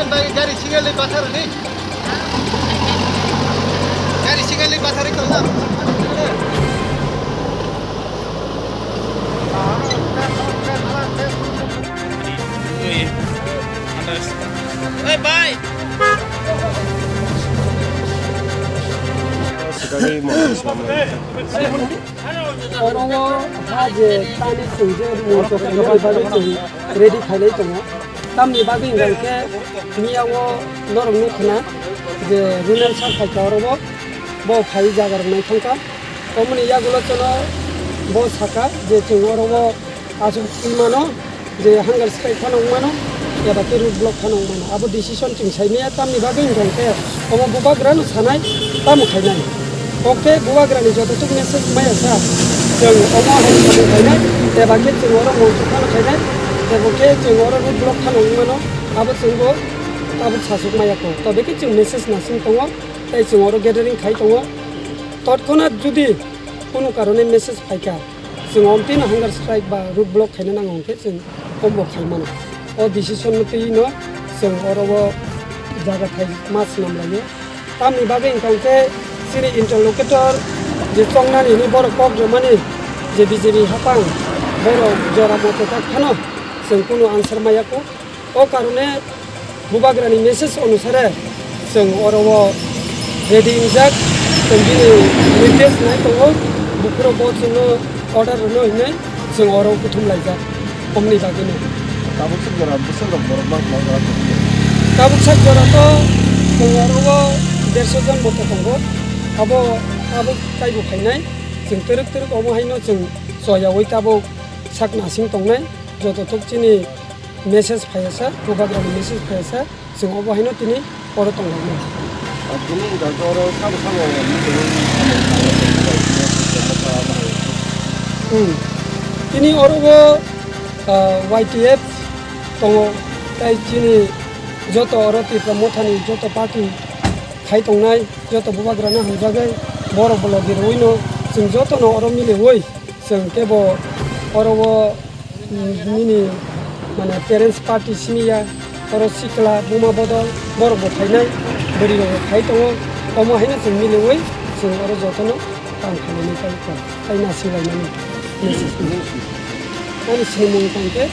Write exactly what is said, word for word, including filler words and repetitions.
Bai, gari single ni pathar ni. Gari single ni pathar ni tong na. Bye bye. Oro o ha je tani chwng je rwngthok khainani bagwi chwng ready khailai tongo. Tamni bagwi hwnkha khe miya o norok nukha na je Runal sir phaikha oro o, bo phai jaga rok naithangkha. Omoni yagulo chwngno bo sakha je chwng oro o aswk twi mano. Je hunger strike phano wng mano, eba khe road block phano wng mano. Abo decision chwng sai maya, tamni bagwi wng kha khe omo bubagrano sanai, tamo khainai. Kok khe bubagrani jototuk message maya kha, chwng omo hai samung khainai, eba khe chwng oro monthok phano khainai, ebo khe chwng oro road block phano wng mano, abo chwngbo tabuk sasuk maya kho. Tobe khe chwng message nasing tongo, tei chwng oro gathering khai tongo. Totkhonat judi kunu karone message phaikha, chwng omtino hunger strike ba road block khaina nango hwnkhe chwng ombo khai mano. O decision no twi no chwng oro o jaga thai ma swnam laio. Tamni bagwi wngkha hwnkhe chini interlocutor je chongnani hwnwi borok kok rwmani je B J P hapang borok jora moto tak phano chwng kunu answer maya kho. O karone bubagrani message onusare chwng oro o ready wngjak, chwng bini nirdesh nai tongo, buphuru bo chwngno order rwno hinwi chwng oro kuthum laijak, omni bagwino. Tabuk sak jora bwswk rok borok bang bang jora tongo. Tabuk sak jora to chwng oro o derso jon moto tongo, abo tabuk taibo phainai, chwng twrwk twrwk omo haino chwng choyaui tabuk sak nasing tongnai, joto tok chini message phaiya sa, bubagrani message phaiya sa, chwng obo haino tini oro tongo. Tini wngkha khe oro sabo sabo Hmm. Tini oro bo, ah, Y T F tongo, tai chini joto oro Tipra Mothani joto party khai tongnai, joto bubagrano hamjagwi borok bo logi rwino chwng jotono oro miliwi chwng kebo oro o, mm, nini, mane, parents party simi ya, oro sikla buma bodol borok bo phainai, bwrwi rok bo phai tongo, omo haino chwng miliwi chwng oro jotono kam khlainani tei kok tai nasinglai mani message ni. Ani swngmung tang khe.